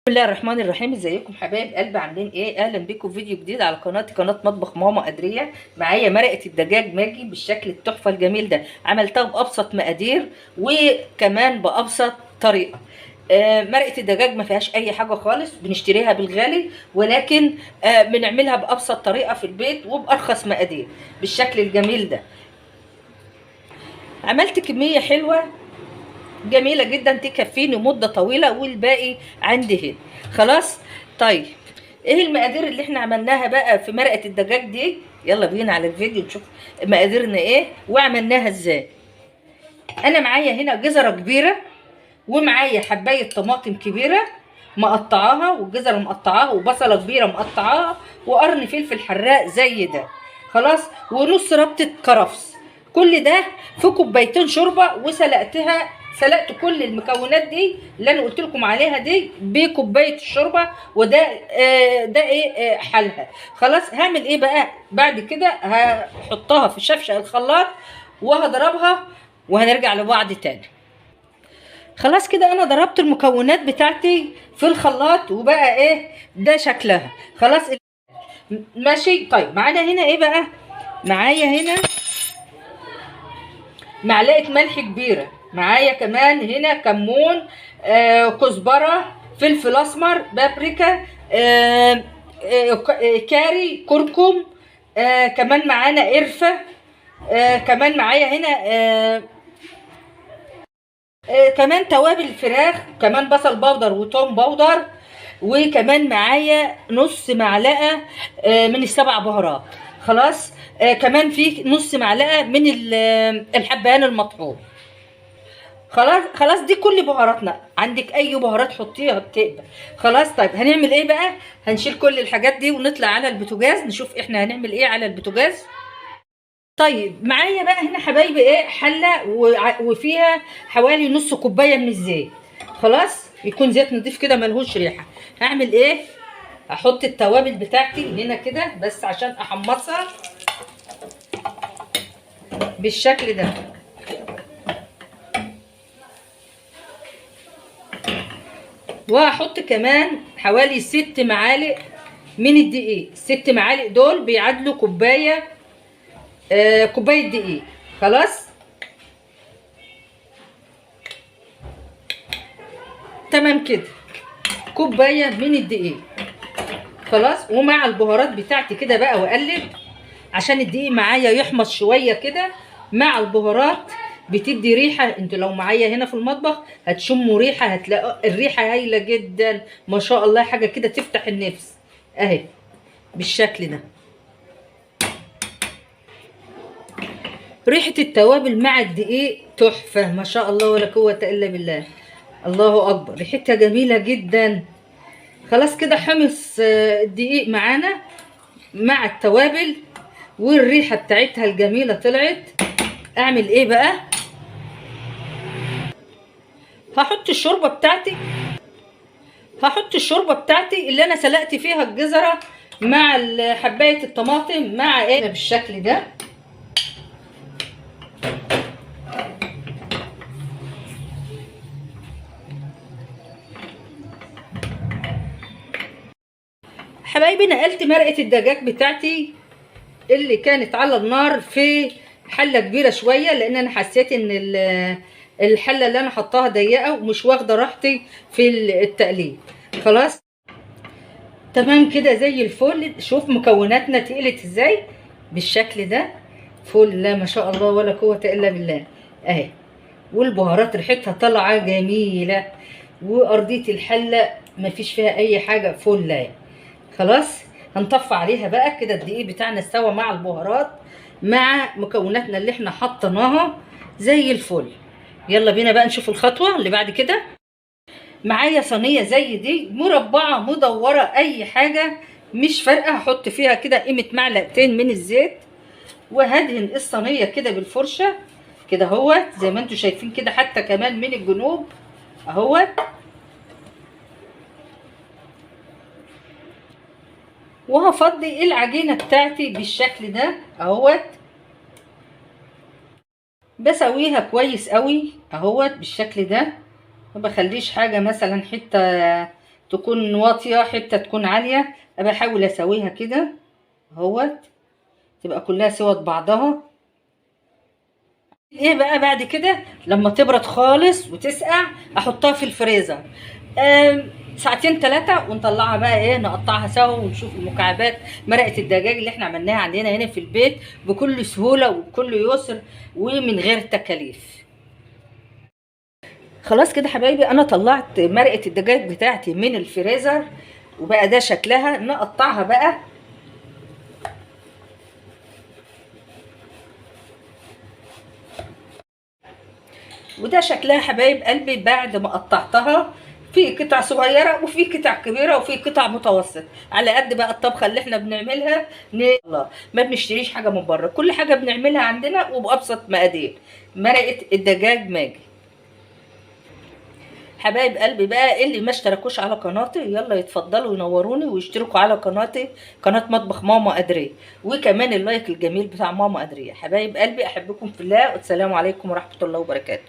بسم الله الرحمن الرحيم. ازيكم حبايب قلب، عاملين ايه؟ اهلا بيكم في فيديو جديد على قناة مطبخ ماما قدرية. معايا مرقه الدجاج ماجي بالشكل التحفة الجميل ده، عملتها بابسط مقادير وكمان بابسط طريقه. مرقه الدجاج ما فيهاش اي حاجة خالص، بنشتريها بالغالي ولكن بنعملها بابسط طريقه في البيت وبارخص مقادير بالشكل الجميل ده. عملت كمية حلوة جميلة جدا تكفيني مده طويلة والباقي عندي هنا. خلاص طيب ايه المقادير اللي احنا عملناها بقى في مرقه الدجاج دي؟ يلا بينا على الفيديو نشوف مقاديرنا ايه وعملناها ازاي. انا معايا هنا جزرة كبيرة ومعايا حبايه طماطم كبيرة مقطعاها، والجزره مقطعاها، وبصله كبيرة مقطعاها، وقرن فلفل حراق زي ده. خلاص، ونص ربطه كرفس. كل ده في كوبايتين شوربة وسلقتها، سلقت كل المكونات دي اللي انا قلت لكم عليها دي بكوبايه الشوربة، وده ده ايه حالها. خلاص هعمل ايه بقى بعد كده؟ هحطها في شفشق الخلاط وهضربها وهنرجع لبعض تاني. خلاص كده انا ضربت المكونات بتاعتي في الخلاط وبقى ايه ده شكلها. خلاص ماشي. طيب معانا هنا ايه بقى؟ معايا هنا معلقه ملح كبيرة، معايا كمان هنا كمون، كزبره، فلفل اسمر، بابريكا، كاري، كركم، كمان معانا قرفه، كمان معايا هنا كمان توابل فراخ، كمان بصل powder وتوم powder، وكمان معايا نص معلقه من السبع بهارات. خلاص كمان في نص معلقه من الحبهان المطحون. خلاص دي كل بهاراتنا. عندك اي بهارات حطيها بتقبل. خلاص طيب هنعمل ايه بقى؟ هنشيل كل الحاجات دي ونطلع على البوتاجاز نشوف احنا هنعمل ايه على البوتاجاز. طيب معايا بقى هنا حبايبي ايه؟ حله وفيها حوالي نص كوباية من الزيت. خلاص يكون زيت نضيف كده ملهوش ريحه. هعمل ايه؟ هحط التوابل بتاعتي هنا كده بس عشان احمصها بالشكل ده. وهحط كمان حوالي 6 معالق من الدقيق. 6 معالق دول بيعادلوا كوباية كوباية دقيق. خلاص تمام كده، كوباية من الدقيق. خلاص ومع البهارات بتاعتي كده بقى، واقلب عشان الدقيق معايا يحمص شوية كده مع البهارات، بتدي ريحه. انتوا لو معايا هنا في المطبخ هتشموا ريحه، هتلاقوا الريحة هايلة جدا ما شاء الله، حاجة كده تفتح النفس اهي بالشكل ده. ريحه التوابل مع الدقيق تحفة ما شاء الله ولا قوة الا بالله، الله اكبر، ريحتها جميلة جدا. خلاص كده حمص الدقيق معانا مع التوابل والريحه بتاعتها الجميلة طلعت. اعمل ايه بقى؟ هحط الشوربة بتاعتي، هحط الشوربة بتاعتي اللي انا سلقت فيها الجزره مع حبايه الطماطم مع ايه بالشكل ده. حبايبي نقلت مرقه الدجاج بتاعتي اللي كانت على النار في حله كبيرة شوية، لان انا حسيت ان الحلة اللي انا حطاها ضيقه ومش واخده راحتي في التقليب. خلاص تمام كده زي الفل. شوف مكوناتنا تقلت ازاي بالشكل ده، فل لا ما شاء الله ولا قوة الا بالله اهي. والبهارات ريحتها طالعه جميلة، وارضيه الحلة مفيش فيها اي حاجة، فل اهي. خلاص هنطفي عليها بقى كده. الدقيق بتاعنا استوى مع البهارات مع مكوناتنا اللي احنا حطيناها زي الفل. يلا بينا بقى نشوف الخطوة اللي بعد كده. معايا صينية زي دي مربعه مدورة اي حاجة مش فارقه، هحط فيها كده قيمة معلقتين من الزيت، وهدهن الصينية كده بالفرشه كده اهوت زي ما انتم شايفين كده، حتى كمان من الجنوب اهوت. وهفضي العجينة بتاعتي بالشكل ده اهوت، بسويها كويس قوي اهوت بالشكل ده، ما بخليش حاجة مثلا حتة تكون واطية، حتة تكون عالية. ابقى احاول اسويها كده اهوت، تبقى كلها سوت بعضها. ايه بقى بعد كده لما تبرد خالص وتسقع احطها في الفريزر ساعتين 3، ونطلعها بقى ايه، نقطعها سوا ونشوف المكعبات مرقه الدجاج اللي احنا عملناها عندنا هنا في البيت بكل سهولة وبكل يسر ومن غير تكاليف. خلاص كده حبايبي، انا طلعت مرقه الدجاج بتاعتي من الفريزر وبقى ده شكلها. نقطعها بقى. وده شكلها حبايب قلبي بعد ما قطعتها، في قطع صغيرة وفي قطع كبيرة وفي قطع متوسط، على قد بقى الطبخة اللي احنا بنعملها. الله، ما بنشتريش حاجة من بره، كل حاجة بنعملها عندنا وبابسط مقادير. مرقه الدجاج ماجي. حبايب قلبي بقى اللي ما اشتركوش على قناتي يلا يتفضلوا وينوروني ويشتركوا على قناتي، قناة مطبخ ماما قدرية، وكمان ال like الجميل بتاع ماما قدرية. حبايب قلبي احبكم في الله، والسلام عليكم ورحمة الله وبركاته.